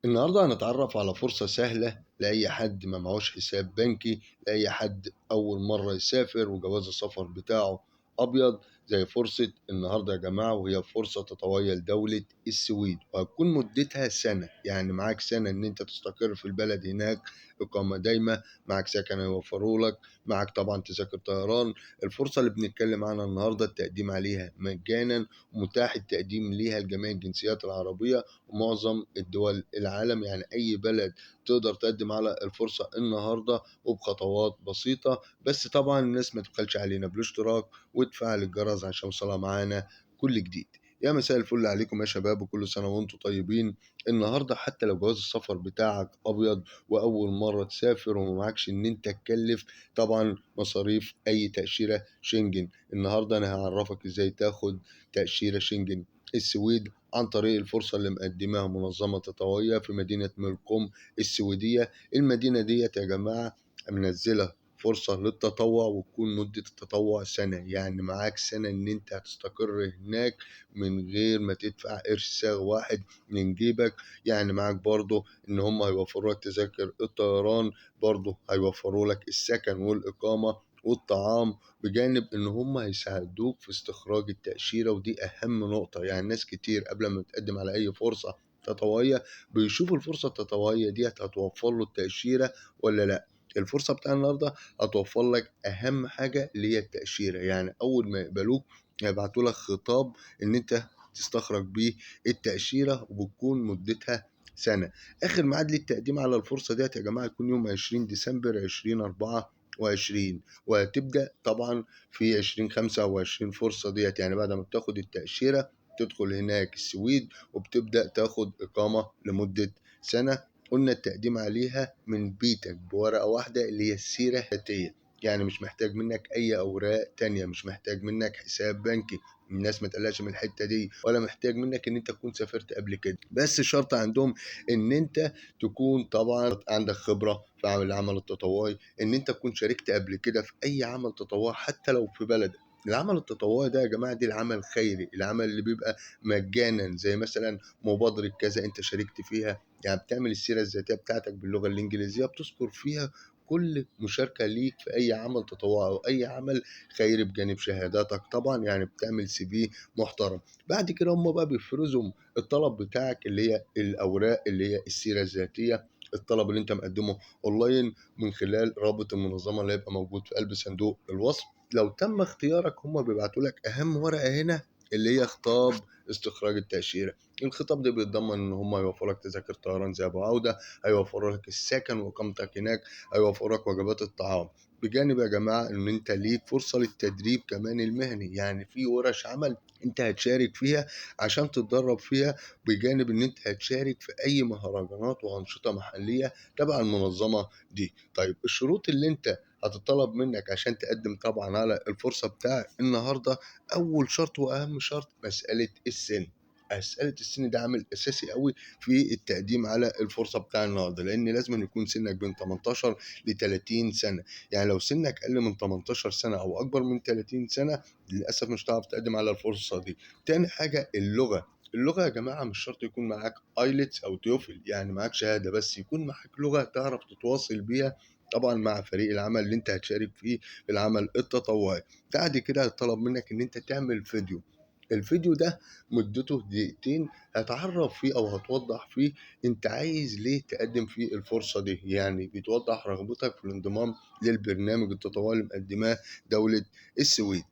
النهارده هنتعرف على فرصة سهلة لأي حد ما معهوش حساب بنكي، لأي حد أول مرة يسافر وجواز السفر بتاعه أبيض، زي فرصة النهارده يا جماعة، وهي فرصة تطوعية لدولة السويد، وهتكون مدتها سنة، يعني معاك سنة إن أنت تستقر في البلد هناك، إقامة دايمة، معاك سكن هيوفروا لك، معاك طبعًا تذاكر طيران. الفرصة اللي بنتكلم عنها النهارده التقديم عليها مجانًا، ومتاح التقديم ليها لجميع الجنسيات العربية ومعظم الدول العالم، يعني أي بلد تقدر تقدم على الفرصة النهارده وبخطوات بسيطة، بس طبعًا الناس ما تبخلش علينا بالاشتراك وتفعل الجرس عشان يوصلها معانا كل جديد. يا مساء الفل عليكم يا شباب، وكل سنة وأنتم طيبين. النهارده حتى لو جواز السفر بتاعك أبيض وأول مرة تسافر وما معكش إن أنت تكلف طبعًا مصاريف أي تأشيرة شنجن، النهارده أنا هاعرفك إزاي تاخد تأشيرة شنجن السويد عن طريق الفرصة اللي مقدماها منظمة تطوعية في مدينة ملكوم السويدية. المدينة ديت يا جماعة منزلة فرصة للتطوع، وتكون مدة التطوع سنة، يعني معاك سنة إن أنت هتستقر هناك من غير ما تدفع قرش ساغ واحد من جيبك، يعني معاك برضه إن هم هيوفروا لك تذاكر الطيران، برضه هيوفروا لك السكن والإقامة والطعام، بجانب إن هم هيساعدوك في استخراج التأشيرة، ودي أهم نقطة. يعني ناس كتير قبل ما تقدم على أي فرصة تطوعية بيشوفوا الفرصة التطوعية ديت هتوفر له التأشيرة ولا لأ. الفرصة بتاع النهارده هتوفر لك أهم حاجة اللي هي التأشيرة، يعني أول ما يقبلوك هيبعتوا لك خطاب إن أنت تستخرج بيه التأشيرة، وبتكون مدتها سنة. آخر ميعاد للتقديم على الفرصة ديت يا جماعة يكون يوم 20 ديسمبر 2024، وهتبدأ طبعا في 2025 فرصة ديت، يعني بعد ما بتاخد التأشيرة تدخل هناك السويد وبتبدأ تاخد إقامة لمدة سنة. قلنا التقديم عليها من بيتك بورقة واحدة اللي هي السيرة الذاتية، يعني مش محتاج منك أي أوراق تانية، مش محتاج منك حساب بنكي، الناس ما تقلقش من الحتة دي، ولا محتاج منك إن أنت تكون سافرت قبل كده، بس الشرط عندهم إن أنت تكون طبعا عندك خبرة في العمل التطوعي، إن أنت تكون شاركت قبل كده في أي عمل تطوعي حتى لو في بلدك. العمل التطوعي ده يا جماعة دي العمل الخيري، العمل اللي بيبقى مجانا، زي مثلا مبادرة كذا أنت شاركت فيها، يعني بتعمل السيرة الذاتية بتاعتك باللغة الإنجليزية بتذكر فيها كل مشاركة ليك في أي عمل تطوعي أو أي عمل خيري بجانب شهاداتك طبعا، يعني بتعمل CV محترم. بعد كده هم بقى بيفرزوا الطلب بتاعك اللي هي الأوراق اللي هي السيرة الذاتية، الطلب اللي أنت مقدمه أونلاين من خلال رابط المنظمة اللي هيبقى موجود في قلب صندوق الوصف. لو تم اختيارك هم بيبعتوا لك أهم ورقة هنا اللي هي خطاب استخراج التأشيرة. الخطاب ده بيتضمن إن هم هيوفروا لك تذاكر طيران ذهاب وعودة، هيوفروا لك السكن وإقامتك هناك، هيوفروا لك وجبات الطعام، بجانب يا جماعة إن أنت ليك فرصة للتدريب كمان المهني، يعني في ورش عمل أنت هتشارك فيها عشان تتدرب فيها، بجانب إن أنت هتشارك في أي مهرجانات وأنشطة محلية تبع المنظمة دي. طيب الشروط اللي أنت هتطلب منك عشان تقدم طبعا على الفرصة بتاع النهاردة، أول شرط وأهم شرط مسألة السن. مسألة السن ده عامل أساسي قوي في التقديم على الفرصة بتاع النهاردة، لأن لازم يكون سنك بين 18 ل 30 سنة، يعني لو سنك أقل من 18 سنة أو أكبر من 30 سنة للأسف مش هتعرف تقدم على الفرصة دي. تاني حاجة اللغة. اللغة يا جماعة مش شرط يكون معاك IELTS أو TOEFL، يعني معاك شهادة، بس يكون معاك لغة تعرف تتواصل بيها طبعا مع فريق العمل اللي انت هتشارك فيه في العمل التطوعي. بعد كده هيطلب منك ان انت تعمل فيديو، الفيديو ده مدته دقيقتين هتعرف فيه او هتوضح فيه انت عايز ليه تقدم فيه الفرصة دي، يعني بتوضح رغبتك في الانضمام للبرنامج التطوعي اللي مقدماه دولة السويد.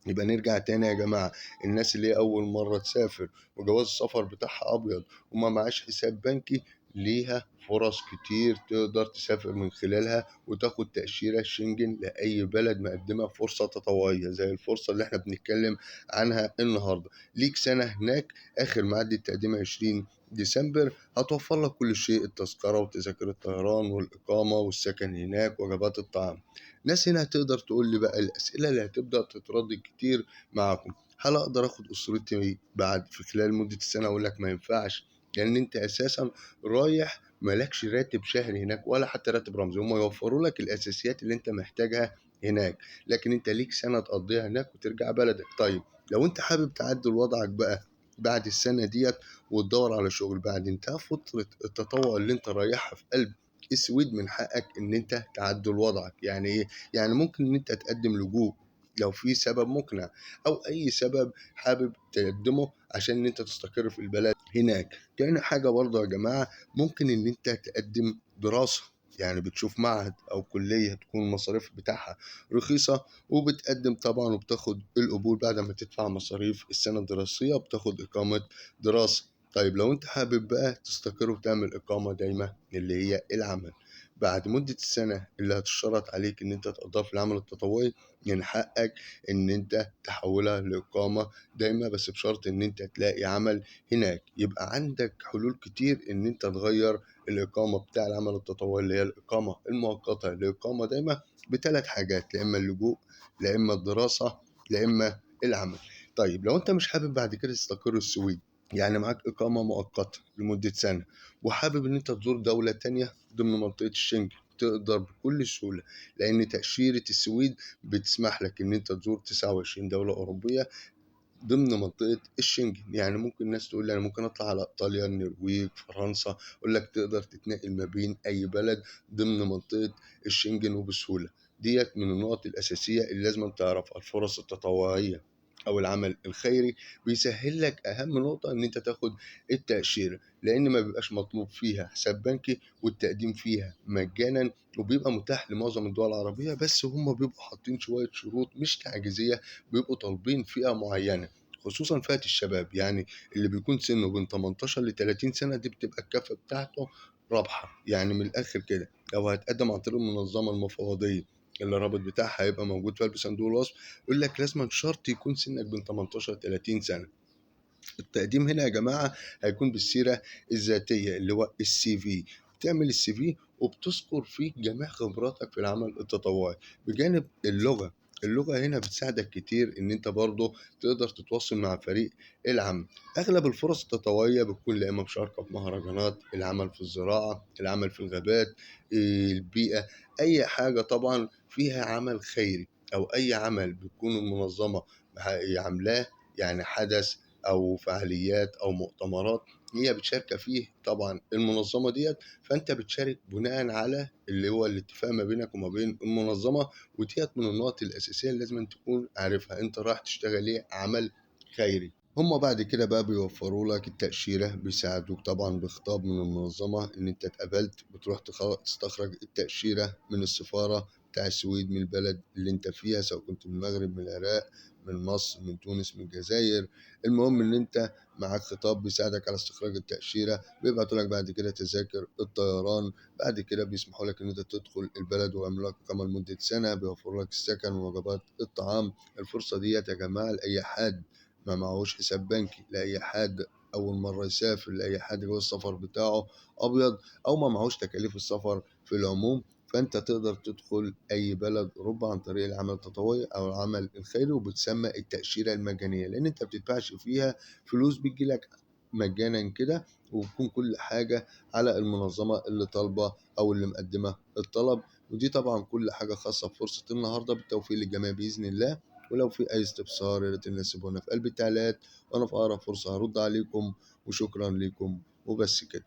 يبقى نرجع تاني يا جماعة، الناس اللي هي أول مرة تسافر وجواز السفر بتاعها أبيض وما معاش حساب بنكي، ليها فرص كتير تقدر تسافر من خلالها وتاخد تأشيرة شنجن لأي بلد مقدمة فرصة تطوعية زي الفرصة اللي احنا بنتكلم عنها النهاردة. ليك سنة هناك، آخر ميعاد للتقديم 20 ديسمبر، هتوفر لك كل شيء، التذكرة وتذاكر الطيران والإقامة والسكن هناك وجبات الطعام. ناس هنا هتقدر تقول لي بقى الأسئلة اللي هتبدأ تتردد كتير معاكم، هل أقدر أخد أسرتي بعد في خلال مدة السنة؟ أقول لك ما ينفعش، لأن أنت أساساً رايح مالكش راتب شهري هناك ولا حتى راتب رمزي، هم يوفروا لك الأساسيات اللي أنت محتاجها هناك، لكن أنت ليك سنة تقضيها هناك وترجع بلدك. طيب لو أنت حابب تعدل وضعك بقى بعد السنة ديت وتدور على شغل. بعد انتهاء فترة التطوع اللي انت رايحها في قلب السويد من حقك ان انت تعدل وضعك. يعني ايه؟ يعني ممكن ان انت تقدم لجوء لو في سبب مقنع او اي سبب حابب تقدمه عشان ان انت تستقر في البلد هناك. تاني حاجة برضه يا جماعة، ممكن ان انت تقدم دراسة، يعني بتشوف معهد او كلية تكون المصاريف بتاعها رخيصة وبتقدم طبعا وبتاخد القبول بعد ما تدفع مصاريف السنة الدراسية، بتاخد إقامة دراسة. طيب لو انت حابب بقى تستقر وتعمل إقامة دايمة اللي هي العمل، بعد مدة السنة اللي هتشترط عليك ان انت تقضيها في العمل التطوعي، من حقك ان انت تحولها لإقامة دايمة، بس بشرط ان انت تلاقي عمل هناك. يبقى عندك حلول كتير ان انت تغير الإقامة بتاع العمل التطوعي اللي هي الإقامة المؤقتة لإقامة دايمة بثلاث حاجات، لا إما اللجوء، لا إما الدراسة، لا إما العمل. طيب لو انت مش حابب بعد كده تستقر السويد، يعني معاك إقامة مؤقتة لمدة سنة وحابب إن أنت تزور دولة تانية ضمن منطقة الشنجن، تقدر بكل سهولة، لأن تأشيرة السويد بتسمح لك إن أنت تزور 29 دولة أوروبية ضمن منطقة الشنجن. يعني ممكن الناس تقول لي أنا ممكن أطلع على إيطاليا، النرويج، فرنسا، أقول لك تقدر تتنقل ما بين أي بلد ضمن منطقة الشنجن وبسهولة. ديت من النقط الأساسية اللي لازم تعرفها. الفرص التطوعية أو العمل الخيري بيسهل لك أهم نقطة إن أنت تاخد التأشيرة، لأن ما بيبقاش مطلوب فيها حساب بنكي والتقديم فيها مجانا، وبيبقى متاح لمعظم الدول العربية، بس هم بيبقوا حاطين شوية شروط مش تعجيزية، بيبقوا طالبين فئة معينة خصوصا فئة الشباب، يعني اللي بيكون سنه بين 18 ل 30 سنة دي بتبقى الكفة بتاعته رابحة. يعني من الآخر كده لو هتقدم عن طريق المنظمة المفوضية اللي الرابط بتاعها هيبقى موجود في قلب صندوق الوصف، يقول لك لازم شرط يكون سنك بين 18 ل 30 سنة. التقديم هنا يا جماعة هيكون بالسيرة الذاتية اللي هو السي في، بتعمل السي في وبتذكر فيه جميع خبراتك في العمل التطوعي بجانب اللغة. اللغة هنا بتساعدك كتير إن أنت برضه تقدر تتواصل مع فريق العمل. أغلب الفرص التطوعية بتكون لا إما مشاركة في مهرجانات، العمل في الزراعة، العمل في الغابات، البيئة، أي حاجة طبعا فيها عمل خيري أو أي عمل بتكون المنظمة عاملاه، يعني حدث أو فعاليات أو مؤتمرات هي بتشارك فيه طبعا المنظمة ديت، فأنت بتشارك بناء على اللي هو الاتفاق ما بينك وما بين المنظمة. وديت من النقط الأساسية اللي لازم تكون عارفها، أنت رايح تشتغل إيه؟ عمل خيري. هم بعد كده بقى بيوفروا لك التأشيرة، بيساعدوك طبعا بخطاب من المنظمة إن أنت اتقبلت، بتروح تستخرج التأشيرة من السفارة بتاع السويد من البلد اللي أنت فيها، سواء كنت من المغرب، من العراق، من مصر، من تونس، من الجزائر. المهم إن أنت معاك خطاب بيساعدك على استخراج التأشيرة، بيبعتوا لك بعد كده تذاكر الطيران، بعد كده بيسمحوا لك إن أنت تدخل البلد ويعملوا لك إقامة لمدة سنة، بيوفروا لك السكن ووجبات الطعام. الفرصة ديت يا جماعة لأي حد ما معهوش حساب بنكي، لأي حد أول مرة يسافر، لأي حد جوه السفر بتاعه أبيض أو ما معهوش تكاليف السفر في العموم، فأنت تقدر تدخل أي بلد أوروبا عن طريق العمل التطوعي أو العمل الخيري، وبتسمى التأشيرة المجانية لأن أنت بتدفعش فيها فلوس، بتجيلك مجانا كده، وبتكون كل حاجة على المنظمة اللي طالبة أو اللي مقدمة الطلب. ودي طبعا كل حاجة خاصة بفرصة النهاردة. بالتوفيق للجميع بإذن الله، ولو في أي استفسار يا ريت الناس تسيبونا في قلب التعليقات، وأنا في أقرب فرصة هرد عليكم، وشكرا لكم وبس كده.